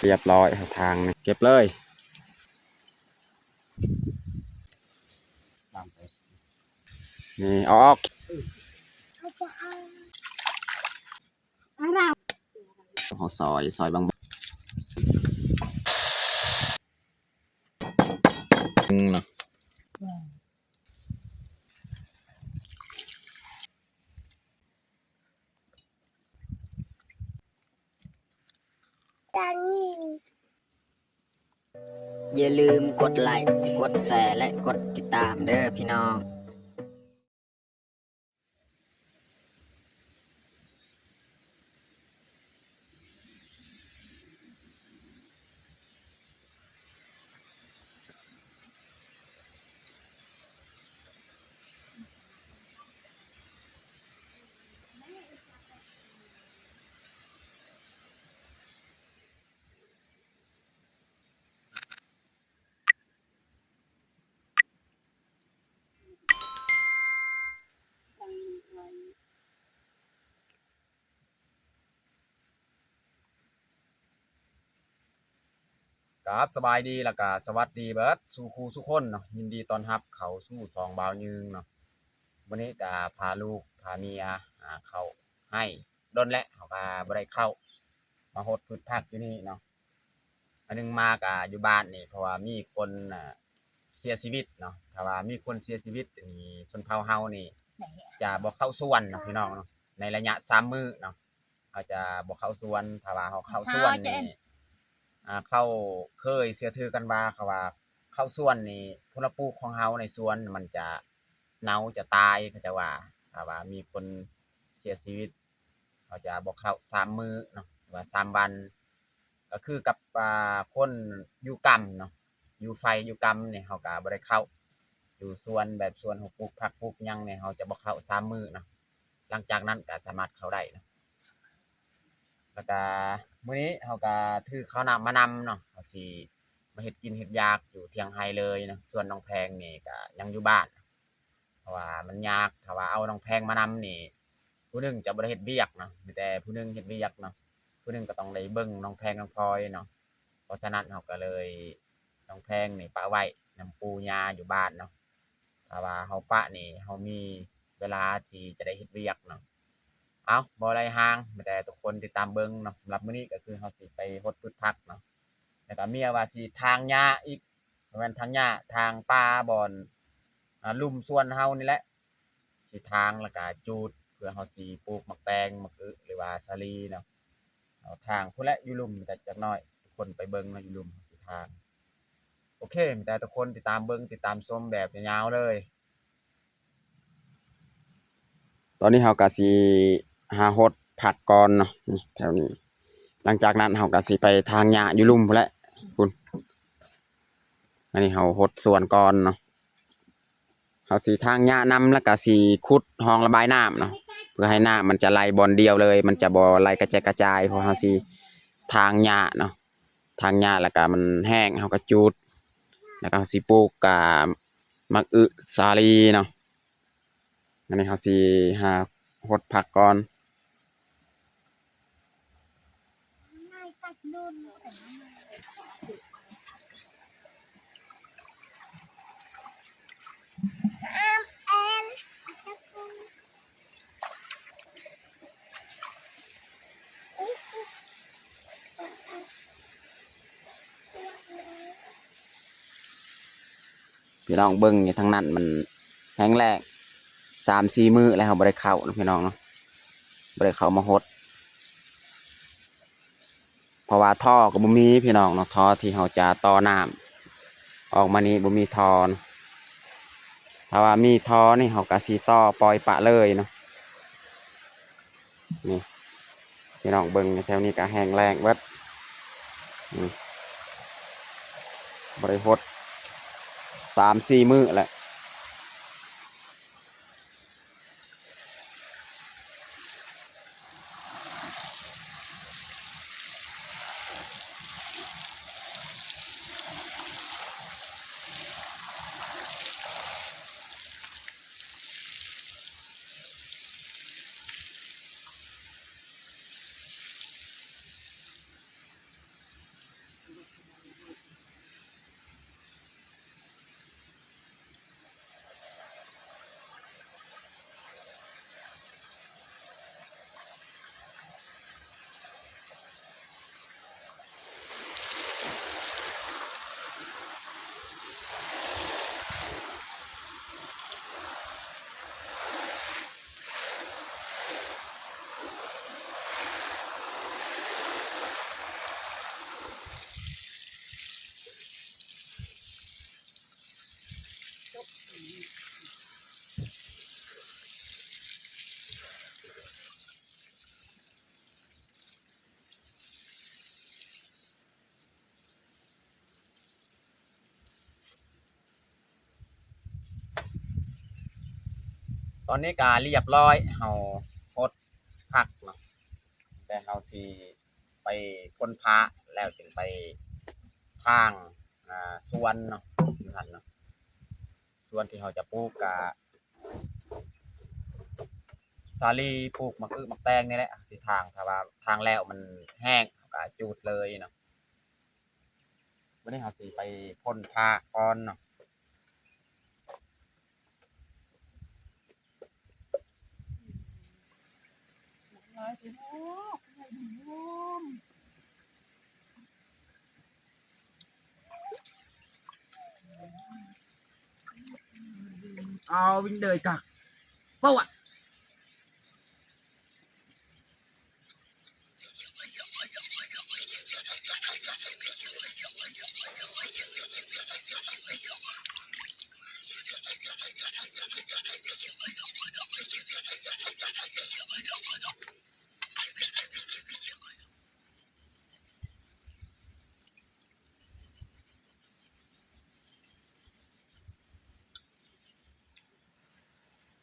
ຮຽບຮ້ອຍ ທາງນີ້ ເກັບເລີຍ ນີ້ ເອົາອອກ ເຮົາຊອຍ ຊອຍບາງໆ ເນາະ. ຢ່າລືມກົດໄລ້ ກົດແຊ ແລະ ກົດຕິດຕາມເດີພີ່ນ້ອງ. ກາບສະບາຍດີ ແລ້ວກະສະຫວັດດີເບິດສູ່ຄູ່ສູ່ຄົນເນາະ, ຍິນດີຕ້ອນຮັບເຂົ້າສູ່ຊ່ອງບ່າວຍືງເນາະ. ມື້ນີ້ກະພາລູກພາເມຍ ອາ ເຂົ້າໄຮ່ ດົນແລ້ວເຮົາກະບໍ່ໄດ້ເຂົ້າມາຫົດພືດຜັກຢູ່ນີ້ເນາະ. ອັນໜຶ່ງມາກະຢູ່ບ້ານນີ້ ເພາະວ່າມີຄົນ ອາ ເສຍຊີວິດເນາະ. ຖ້າວ່າມີຄົນເສຍຊີວິດນີ້ ຊົນເຜົ່າເຮົານີ້ຈະບໍ່ເຂົ້າສວນເນາະ ພີ່ນ້ອງເນາະ, ໃນໄລຍະສາມມື້ເນາະ ເຮົາຈະບໍ່ເຂົ້າສວນ. ຖ້າວ່າເຮົາເຂົ້າສວນນີ້ ອາ ເຂົາເຄີຍເຊື່ອຖືກັນວ່າ ເຂົາວ່າເຂົ້າສວນນີ້ ຜົນລະປູກຂອງເຮົາໃນສວນມັນຈະເນົ່າຈະຕາຍ ເຂົາເຈົ້າວ່າ. ຖ້າວ່າມີຄົນເສຍຊີວິດ ເຮົາຈະບໍ່ເຂົ້າສາມມື້ເນາະ ຫຼືວ່າສາມວັນ ກໍຄືກັບ ອ່າ ຄົນຢູ່ກຳເນາະ ຢູ່ໄຟຢູ່ກຳນີ້ ເຮົາກໍບໍ່ໄດ້ເຂົ້າ. ຢູ່ສວນ ແບບສວນເຮົາປູກຜັກປູກຫຍັງນີ້ ເຮົາຈະບໍ່ເຂົ້າສາມມື້ເນາະ, ຫຼັງຈາກນັ້ນກໍສາມາດເຂົ້າໄດ້ເນາະ. ແລ້ວກໍມື້ນີ້ເຮົາກໍຖືເຂົ້ານ້ຳມານຳເນາະ, ເຮົາຊິມາເຮັດກິນເຮັດຢາກຢູ່ຖຽງໄຮ່ເລີຍເນາະ. ສ່ວນນ້ອງແພງນີ້ກໍຍັງຢູ່ບ້ານ ເພາະວ່າມັນຍາກ, ຖ້າວ່າເອົານ້ອງແພງມານຳນີ້ ຜູ້ໜຶ່ງຈະບໍ່ໄດ້ເຮັດວຽກເນາະ, ມີແຕ່ຜູ້ໜຶ່ງເຮັດວຽກເນາະ, ຜູ້ໜຶ່ງກໍຕ້ອງໄດ້ເບິ່ງນ້ອງແພງນ້ອງພອຍເນາະ. ເພາະສະນັ້ນເຮົາກໍເລີຍ ນ້ອງແພງນີ້ປະໄວ້ນຳປູ່ຍ່າຢູ່ບ້ານເນາະ, ຖ້າວ່າເຮົາປະນີ້ ເຮົາມີເວລາທີ່ຈະໄດ້ເຮັດວຽກເນາະ. ເອົາ ບໍ່ໄຫຼຫ້າງ ມີແຕ່ທຸກຄົນຕິດຕາມເບິ່ງເນາະ. ສຳລັບມື້ນີ້ກໍຄືເຮົາຊິໄປຫົດພືດຜັກເນາະ, ແລ້ວກໍເມຍວ່າຊິຖາງຫຍ້າອີກ ບໍ່ແມ່ນຖາງຫຍ້າ ຖາງປ່າບ່ອນ ອ່າ ລຸ່ມສວນເຮົານີ້ແຫຼະ ຊິຖາງແລ້ວກະຈູດ ເພື່ອເຮົາຊິປູກໝາກແຕງ ໝາກອຶ ຫຼືວ່າສາລີເນາະ. ເຮົາຖາງພຸ້ນແຫຼະ ຢູ່ລຸ່ມຈັກໜ້ອຍ ທຸກຄົນໄປເບິ່ງເນາະ ຢູ່ລຸ່ມເຮົາຊິຖາງ. ໂອເຄ ມີແຕ່ທຸກຄົນຕິດຕາມເບິ່ງ ຕິດຕາມຊົມແບບຍາວໆເລີຍ. ຕອນນີ້ເຮົາກະຊິຫາຫົດຜັກກ່ອນເນາະ ນີ້ ແຖວນີ້. ຫຼັງຈາກນັ້ນເຮົາກະຊິໄປຖາງຫຍ້າຢູ່ລຸ່ມພຸ້ນແຫຼະ ພຸ້ນ. ອັນນີ້ເຮົາຫົດສວນກ່ອນເນາະ, ເຮົາຊິຖາງຫຍ້ານຳ ແລ້ວກະຊິຂຸດຮ່ອງລະບາຍນ້ຳເນາະ ເພື່ອໃຫ້ນ້ຳມັນຈະໄຫຼບ່ອນດຽວເລີຍ ມັນຈະບໍ່ໄຫຼກະແຈກກະຈາຍ. ເພາະເຮົາຊິຖາງຫຍ້າເນາະ, ຖາງຫຍ້າແລ້ວກະມັນແຫ້ງ ເຮົາກະຈູດ ແລ້ວກະເຮົາຊິປູກ ກະ ໝາກອຶ ສາລີເນາະ. ອັນນີ້ເຮົາຊິຫາຫົດຜັກກ່ອນ. ພີ່ນ້ອງເບິ່ງຢູ່ທາງນັ້ນ ມັນແຫ້ງແລ້ງ ສາມສີ່ມື້ແລ້ວ ເຮົາບໍ່ໄດ້ເຂົ້າເນາະ ພີ່ນ້ອງເນາະ, ບໍ່ໄດ້ເຂົ້າມາຫົດ ເພາະວ່າທໍ່ກໍບໍ່ມີ ພີ່ນ້ອງເນາະ, ທໍ່ທີ່ເຮົາຈະຕໍ່ນ້ຳອອກມານີ້ບໍ່ມີທໍ່. ຖ້າວ່າມີທໍ່ນີ້ ເຮົາກໍຊິຕໍ່ປ່ອຍປະເລີຍເນາະ. ນີ້ ພີ່ນ້ອງເບິ່ງ ແຖວນີ້ກໍແຫ້ງແລ້ງເບິດ. ນີ້ ບໍ່ໄດ້ຫົດສາມສີ່ມື້ແລ້ວ. ເ ຕອນນີ້ກະລຽບລ້ອຍ ເຮົາຫົດຜັກເນາະ ແຕ່ເຮົາຊິໄປພົ່ນພະ ແລ້ວຈຶ່ງໄປຖາງ ອ່າ ສວນເນາະ ຢູ່ຫັ້ນເນາະ. ສ່ວນທີ່ເຮົາຈະປູກກະ ສາລີ ປູກໝາກອຶໝາກແຕງນີ້ແຫຼະ ເຮົາຊິຖາງ ຖ້າວ່າຖາງແລ້ວມັນແຫ້ງ ເຮົາກະຈູດເລີຍເນາະ. ບັດນີ້ເຮົາຊິໄປພົ່ນພະກ່ອນເນາະ. ເອົາວິນເດີກັກ ເປົາອະ.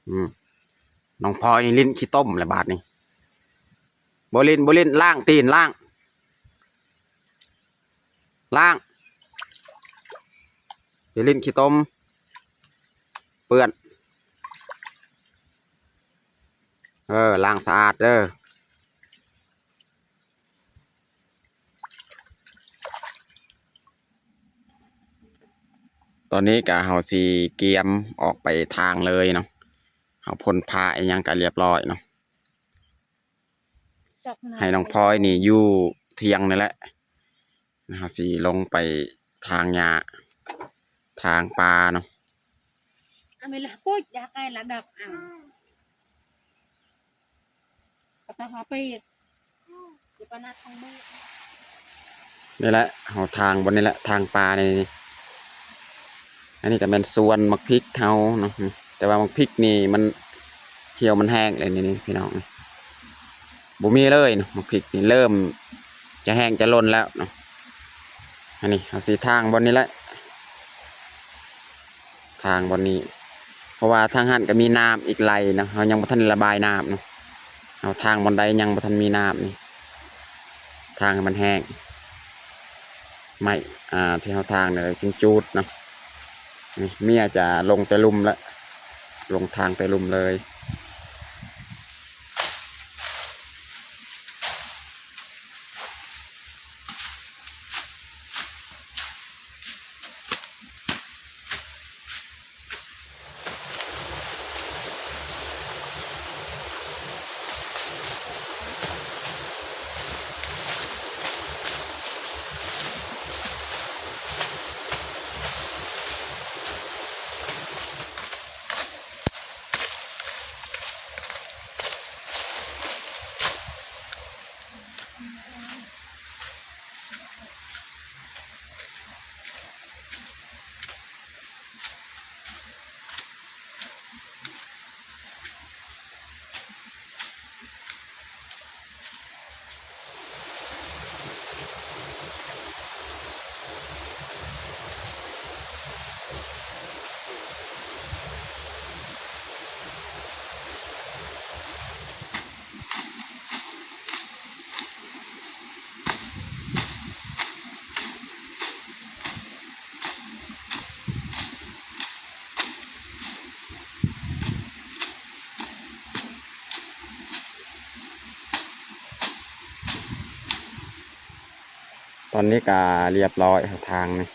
ອືມ ນ້ອງພອຍນີ້ຫຼິ້ນຂີ້ຕົມແລ້ວບາດນີ້ ບໍ່ຫຼິ້ນ ບໍ່ຫຼິ້ນ ລ້າງຕີນ ລ້າງ ລ້າງ ຢ່າຫຼິ້ນຂີ້ຕົມ ເປື້ອນ ເອີ ລ້າງສະອາດເດີ. ຕອນນີ້ກະເຮົາຊິກຽມອອກໄປຖາງເລີຍເນາະ ເຮົາພົ່ນພະອີ່ຫຍັງກະລຽບລ້ອຍເນາະ. ໃຫ້ນ້ອງພອຍນີ້ຢູ່ຖຽງນີ້ແຫຼະ ເຮົາຊິລົງໄປຖາງຫຍ້າ ຖາງປາເນາະ. ນີ້ແຫຼະ ເຮົາຖາງບ່ອນນີ້ແຫຼະ ຖາງປານີ້. ອັນນີ້ກະແມ່ນສວນໝາກພິກເຮົາເນາະ ແຕ່ວ່າໝາກພິກນີ້ມັນ ຫ່ຽວມັນແຫ້ງແລ້ວນີ້ພີ່ນ້ອງ ບໍ່ມີເລີຍເນາະ ໝາກພິກນີ້ເລີ່ມຈະແຫ້ງຈະຫຼົ່ນແລ້ວເນາະ. ອັນນີ້ເຮົາຊິຖາງບ່ອນນີ້ແຫຼະ ຖາງບ່ອນນີ້ ເພາະວ່າທາງຫັ້ນກະມີນ້ຳອີກໄຫຼເນາະ ເຮົາຍັງບໍ່ທັນໄດ້ລະບາຍນ້ຳເນາະ ເຮົາຖາງບ່ອນໃດຍັງບໍ່ທັນມີນ້ຳນີ້ ຖາງໃຫ້ມັນແຫ້ງ ໄມ້ ອ່າ ທີ່ເຮົາຖາງນີ້ຈຶ່ງຈູດເນາະ. ນີ້ເມຍຈະລົງແຕ່ລຸ່ມລະ ລົງຖາງແຕ່ລຸ່ມເລີຍ. ຕອນນີ້ກະລຽບລ້ອຍ ເຮົາຖາງນີ້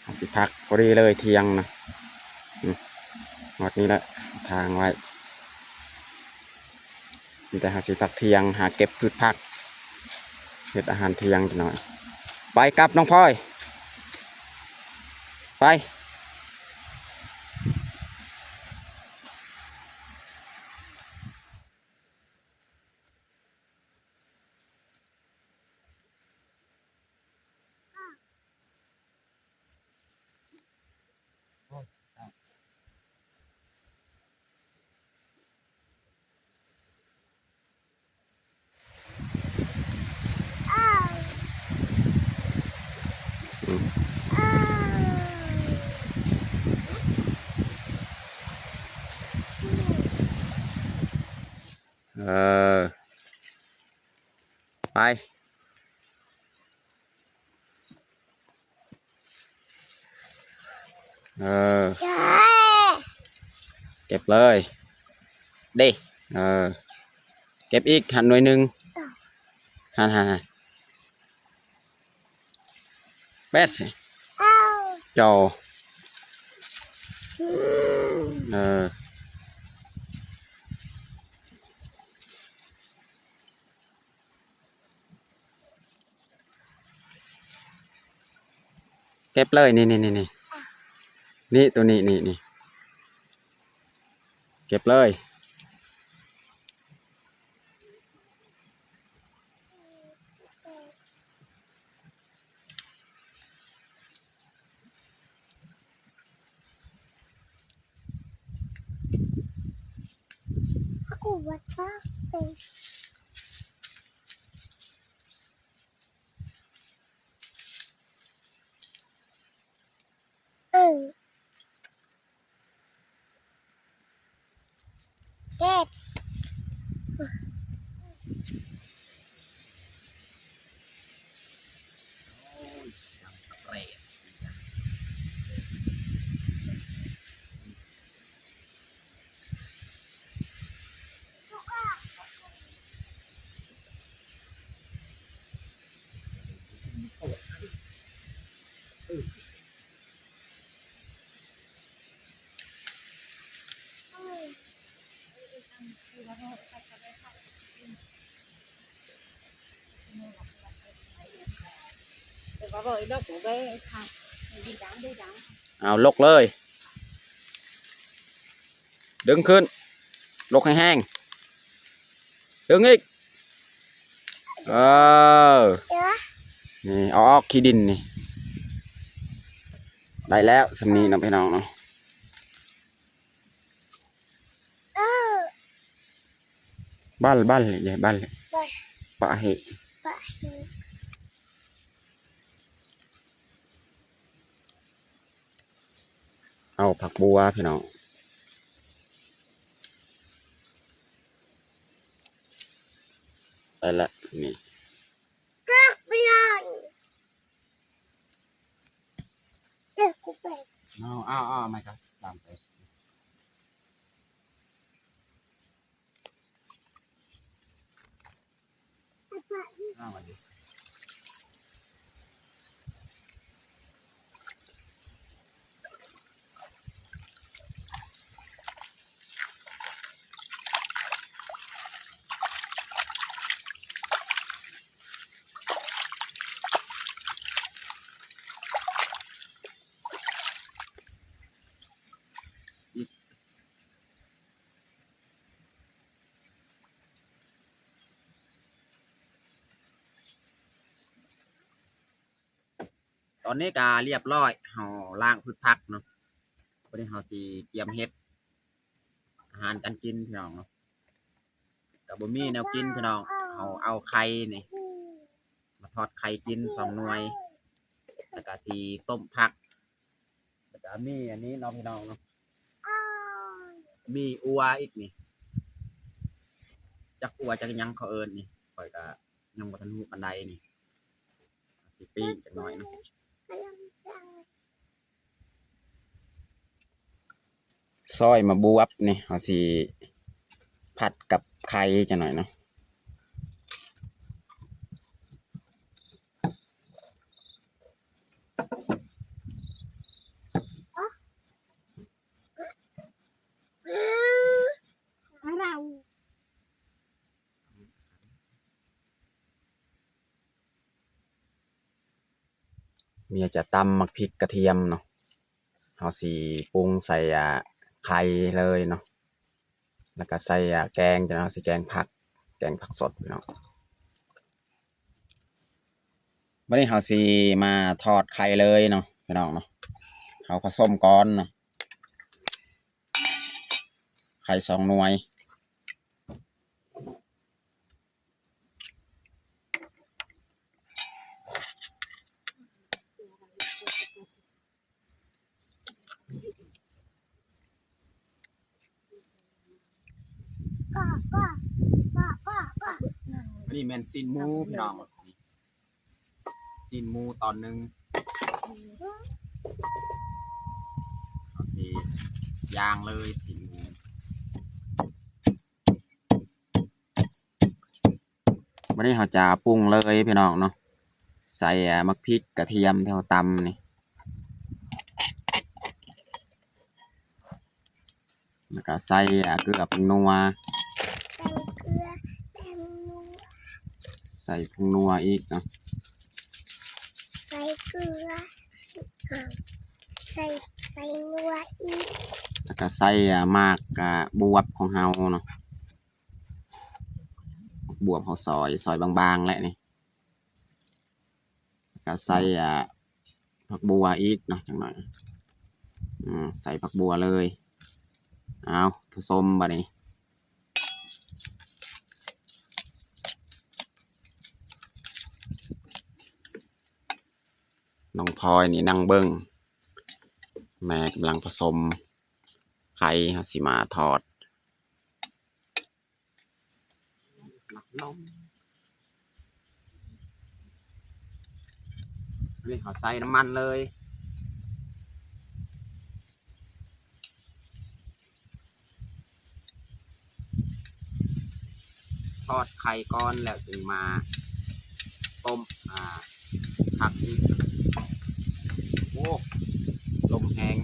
ເຮົາຊິພັກພໍດີເລີຍ ທ່ຽງນະ ອືມ ຮອດນີ້ແຫຼະ ຖາງໄວ້ ມີແຕ່ເຮົາຊິພັກທ່ຽງ ຫາເກັບພືດຜັກ ເຮັດອາຫານທ່ຽງຈັກໜ້ອຍ. ໄປ ກັບນ້ອງພອຍ ໄປ. ເອີ ໄປ ເອີ ເກັບເລີຍ ເດ້ ເອີ ເກັບອີກ ຫັ້ນໜ່ວຍໜຶ່ງ ຫັ້ນ ຫັ້ນ ຫັ້ນ. ແປດຊິ ເຈົ້າ ເອີ ເກັບເລີຍ ນີ້ ນີ້ ນີ້ ນີ້ ນີ້ ໂຕນີ້ ນີ້ ນີ້ ເກັບເລີຍ. ເອີ ເກັບ ເອົາ ຫຼົກເລີຍ ດຶງຂຶ້ນ ຫຼົກໃຫ້ແຮງ ດຶງອີກ ເອີ ນີ້ ເອົາອອກຂີ້ດິນນີ້ ໄດ້ແລ້ວ ສ່ຳນີ້ເນາະ ພີ່ນ້ອງເນາະ. ເອີ ບັ້ນ ບັ້ນເລີຍ ບັ້ນເລີຍ ບັ້ນ ປະເຫ ປະເຫ ເອົາຜັກບົວ ພີ່ນ້ອງ ໄດ້ແລ້ວ ນີ້ ເອົາ ເອົາ ເອົາ ມາ ຕາມໄປ ເອົາ ມາດິ. ຕອນນີ້ກະລຽບລ້ອຍ ເຮົາລ້າງພືດຜັກເນາະ ບາດນີ້ເຮົາຊິກຽມເຮັດອາຫານການກິນ ພີ່ນ້ອງເນາະ. ກະບໍ່ມີແນວກິນ ພີ່ນ້ອງ ເຮົາເອົາໄຂ່ນີ້ມາທອດໄຂ່ກິນສອງໜ່ວຍ ແລ້ວກະຊິຕົ້ມຜັກ ແລ້ວກະມີອັນນີ້ເນາະ ພີ່ນ້ອງເນາະ ມີອົ່ວອີກນີ້ ຈັກອົ່ວຈັກຫຍັງເຂົາເອີ້ນນີ້ ຂ້ອຍກະຍັງບໍ່ທັນຮູ້ປານໃດນີ້ ຊິປີ້ງຈັກໜ້ອຍເນາະ. ຊອຍໝາກບວບນີ້ ເຮົາຊິຜັດກັບໄຂ່ຈັກໜ້ອຍເນາະ. ເມຍຈະຕຳໝາກພິກກະທຽມເນາະ ເຮົາຊິປຸງໃສ່ ອ່າ ໄຂ່ເລີຍເນາະ ແລ້ວກະໃສ່ ອ່າ ແກງ ຈະເຮົາຊິແກງຜັກ ແກງຜັກສົດພີ່ນ້ອງ. ບາດນີ້ເຮົາຊິມາທອດໄຂ່ເລີຍເນາະ ພີ່ນ້ອງເນາະ ເຮົາຜະສົມກ່ອນເນາະ ໄຂ່ສອງໜ່ວຍ. ກະ ກະ ນີ້ແມ່ນຊີ້ນໝູພີ່ນ້ອງ ຊີ້ນໝູຕອນໜຶ່ງ ເຮົາຊິຍ່າງເລີຍຊີ້ນໝູ. ບັດນີ້ເຮົາຈະປຸງເລີຍພີ່ນ້ອງເນາະ ໃສ່ ອາ ໝາກພິກ ກະທຽມທີ່ເຮົາຕຳນີ້ ແລ້ວກະໃສ່ ອາ ເກືອ ແປ້ງນົວ ໃສ່ເກືອ ແປ້ງນົວ ໃສ່ຜົງນົວອີກເນາະ ໃສ່ເກືອ ໃສ່ ໃສ່ນົວອີກ ແລ້ວກະໃສ່ ອາ ໝາກ ອາ ບວບຂອງເຮົາເນາະ. ໝາກບວບເຮົາຊອຍ ຊອຍບາງໆແຫຼະນີ້ ແລ້ວກະໃສ່ ອາ ຜັກບົວອີກເນາະ ຈັກໜ້ອຍ ອາ ໃສ່ຜັກບົວເລີຍ. ເອົາ ປະສົມບາດນີ້ ນ້ອງພອຍນີ້ນັ່ງເບິ່ງ ແມ່ກຳລັງປະສົມໄຂ່ ເຮົາຊິມາທອດ. ນີ້ເຮົາໃສ່ນ້ຳມັນເລີຍ ທອດໄຂ່ກ່ອນ ແລ້ວຈຶ່ງມາຕົ້ມ ອາ ຜັກອີກ. ໂອ້ ລົມແຮງ.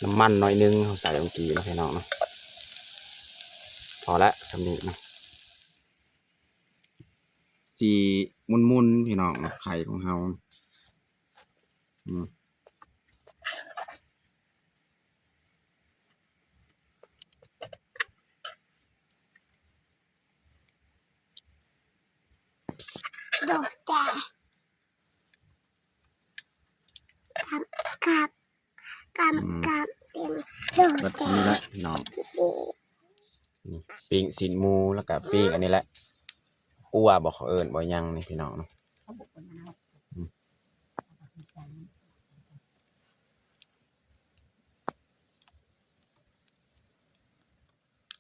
ນ້ຳມັນໜ້ອຍໜຶ່ງ ເຮົາໃສ່ເມື່ອກີ້ເນາະ ພີ່ນ້ອງເນາະ ພໍແລ້ວ ສ່ຳນີ້ເນາະ. ສີໝຸ່ນໆ ພີ່ນ້ອງເນາະ ໄຂ່ຂອງເຮົາ ອືມ. ໂດດແຈ ກັບ ກັບ ກັບ ອືມ ກັບ ເຕັມ ໂດດແຈ ນີ້ແຫຼະພີ່ນ້ອງ ກິນດີ ນີ້ ປີ້ງຊີ້ນໝູ ແລ້ວກະປີ້ງອັນນີ້ແຫຼະ ອົ່ວບໍ່ ເຂົາເອີ້ນບໍ່ຫຍັງນີ້ພີ່ນ້ອງເນາະ ອືມ.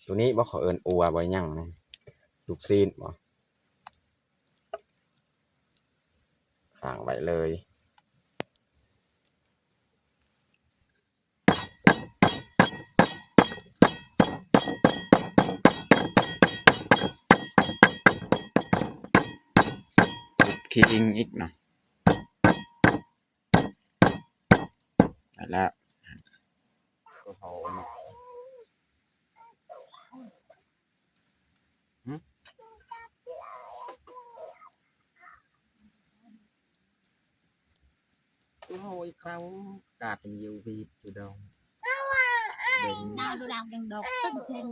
ໂຕນີ້ບໍ່ ເຂົາເອີ້ນອົ່ວບໍ່ ຫຍັງນີ້ ລູກຊີ້ນບໍ່ ຄ້າງໄວ້ເລີຍ ຂີງອີກເນາະ. ໄດ້ແລ້ວ ໂອ້ຍ ເຂົາກາດເປັນຢູ່ວີດຢູ່ດອງ ດາວດູດາວເດັງດອກ ຕຶກເຈັງ.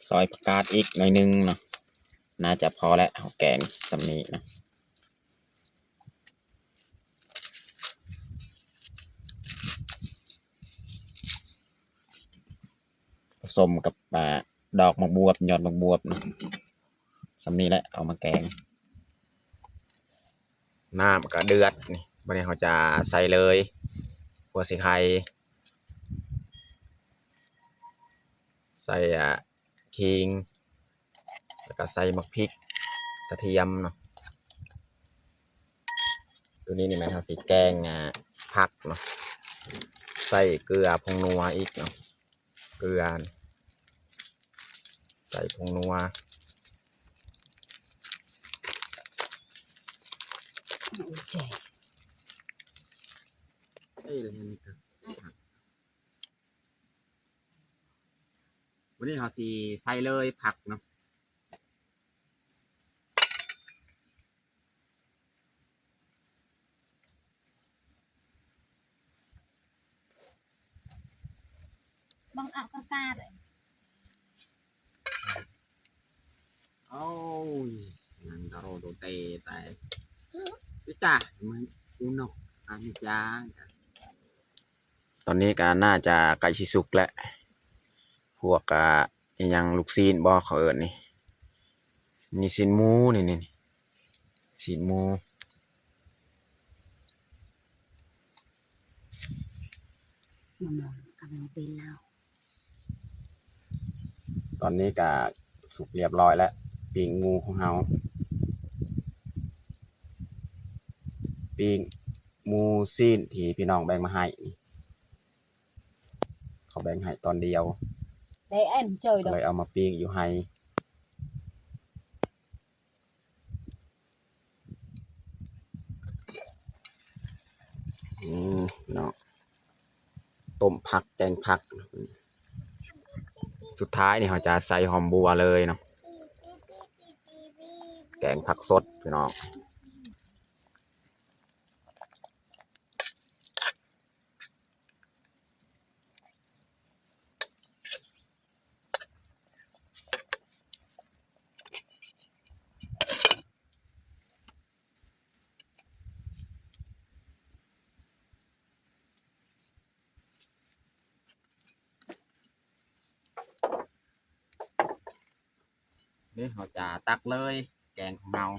ຊອຍຜັກກາດອີກໜ້ອຍໜຶ່ງເນາະ ໜ້າຈະພໍແລ້ວ ເຮົາແກງສ່ຳນີ້ເນາະ ປະສົມກັບ ອາ ດອກໝາກບວບ ຍອດໝາກບວບເນາະ ສ່ຳນີ້ແຫຼະ ເອົາມາແກງ. ນ້ຳກະເດືອດນີ້ ບາດນີ້ເຮົາຈະໃສ່ເລີຍ ຫົວສີໄຄ ໃສ່ ອາ ຂີງ ແລ້ວກະໃສ່ໝາກພິກ ກະທຽມເນາະ ໂຕນີ້ນີ້ແມ່ນເຮົາຊິແກງ ອາ ຜັກເນາະ ໃສ່ເກືອ ຜົງນົວອີກເນາະ ເກືອ ໃສ່ຜົງນົວ ແລ້ ໃຈ. ເອີ ແລ້ວນີ້ກະ ວັນນີ້ເຮົາຊິໃສ່ເລີຍຜັກເນາະ. ບັງອາກາດ ໂອ້ຍ ນັ່ງດາໂຣໂດເຕຕາຍ ອີຕາ ມັນອຸນົກອາມິຈາ. ຕອນນີ້ກໍໜ້າຈະໃກ້ຊິສຸກແລ້ວ ພວກ ອາ ອີຫຍັງ ລູກຊີ້ນບໍ ເຂົາເອີ້ນນີ້ ນີ້ຊີ້ນໝູ ນີ້ ນີ້ຊີ້ນໝູ ຕອນນີ້ກະສຸກລຽບຮ້ອຍແລ້ວ ປີ້ງໝູຂອງເຮົາ ປີ້ງໝູຊີ້ນທີ່ພີ່ນ້ອງແບ່ງມາໃຫ້ ເຂົາແບ່ງໃຫ້ຕອນດຽວ ໄດ້ອັນເຈີດອກ ເລີຍເອົາມາປີ້ງຢູ່ໄຮ່. ອືມ ເນາະ ຕົ້ມຜັກ ແກງຜັກ ສຸດທ້າຍນີ້ເຮົາຈະໃສ່ຫອມບົວເລີຍເນາະ ແກງຜັກສົດພີ່ນ້ອງ. ນີ້ເຮົາຈະຕັກເລີຍ ແກງຂອງເຮົາ.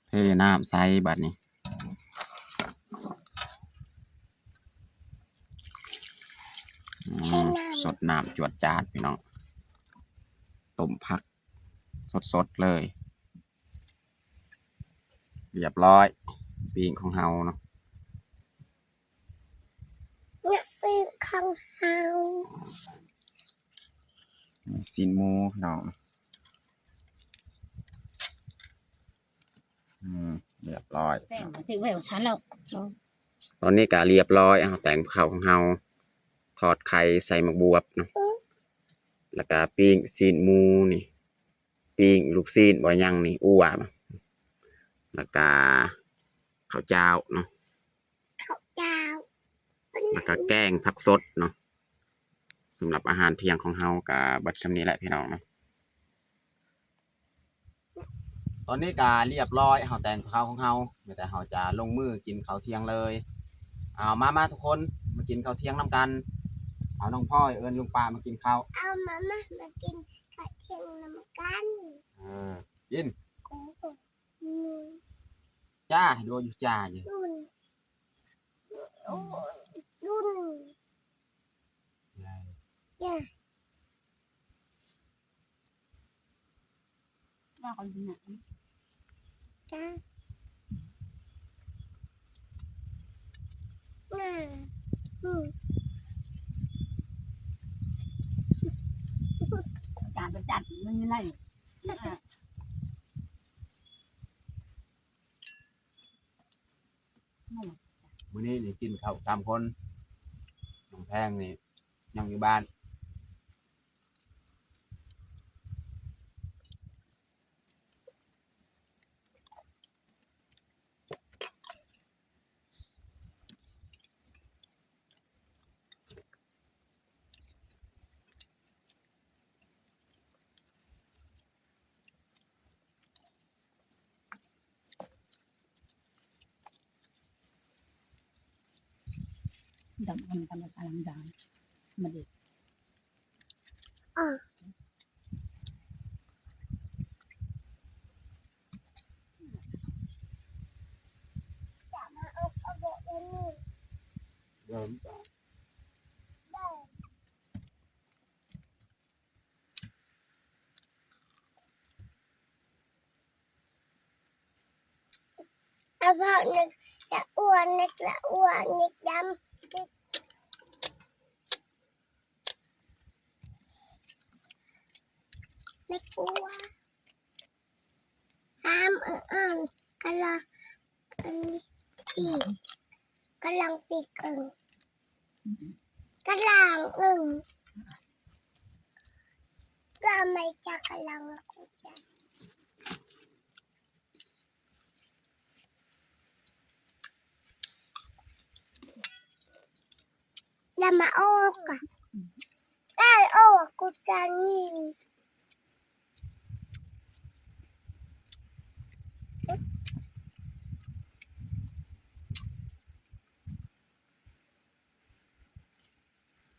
ເທນ້ຳໃສ່ບາດນີ້ ອືມ ເທນ້ຳ ສົດນ້ຳຈວດຈາດພີ່ນ້ອງ ຕົ້ມຜັກສົດໆເລີຍ. ລຽບຮ້ອຍ ປີ້ງຂອງເຮົາເນາະ ປີ້ງຂອງເຮົາ ຊີ້ນໝູພີ່ນ້ອງ ອືມ ລຽບຮ້ອຍ ແປ້ງມັນຖືກແວວຊັ້ນແລ້ວ. ຕອນນີ້ກະລຽບຮ້ອຍ ເຮົາແຕ່ງເຂົ້າຂອງເຮົາ ທອດໄຂ່ໃສ່ໝາກບວບເນາະ ແລ້ວກະປີ້ງຊີ້ນໝູນີ້ ປີ້ງລູກຊີ້ນບໍ່ຫຍັງນີ້ ອົ່ວ ແລ້ວກະເຂົ້າຈ້າວເນາະ ເຂົ້າຈ້າວ ແລ້ວກະແກງຜັກສົດເນາະ. ສຳລັບອາຫານທ່ຽງຂອງເຮົາກະເບິດສ່ຳນີ້ແຫຼະພີ່ນ້ອງເນາະ. ຕອນນີ້ກະລຽບຮ້ອຍ ເຮົາແຕ່ງເຂົ້າຂອງເຮົາ ມີແຕ່ເຮົາຈະລົງມືກິນເຂົ້າທ່ຽງເລີຍ. ເອົາ ມາ ມາທຸກຄົນ ມາກິນເຂົ້າທ່ຽງນຳກັນ. ເອົາ ນ້ອງພອຍເອີ້ນລຸງປ້າມາກິນເຂົ້າ. ເອົາ ມາ ມາ ມາກິນເຂົ້າທ່ຽງນຳກັນ. ເອີ ກິນ. ອືມ ຈ້າ ດູຢູ່ຈ້າຢູ່. ດຸນ ດຸນ ຈ້າ ຈ້າ ອືມ ຈານ ຈານ ມັນມີໄລ. ມື້ນີ້ນີ້ກິນເຂົ້າສາມຄົນ ນ້ອງແພງນີ້ຍັງຢູ່ບ້ານ. ດຳອັນຕຳລັງຈານມາເດັດ ເອີ. ເລີ່ມຈາກ ພວກນີ້ລະອ້ວນ ນີ້ລະອ້ວນ ນີ້ດຳ ນີ້ອ້ວນ ຫ້າມເອີ້ນ ກຳລັງ ອັນນີ້ ກຳລັງປີກເອີ້ນ ກຳລັງເອີ້ນ ກະໄມຈະກຳລັງ ລະມາອອກກະ ໄດ້ອອກກູຈານີ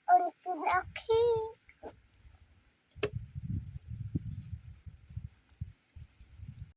ເອີ້ນກິນອາຄີ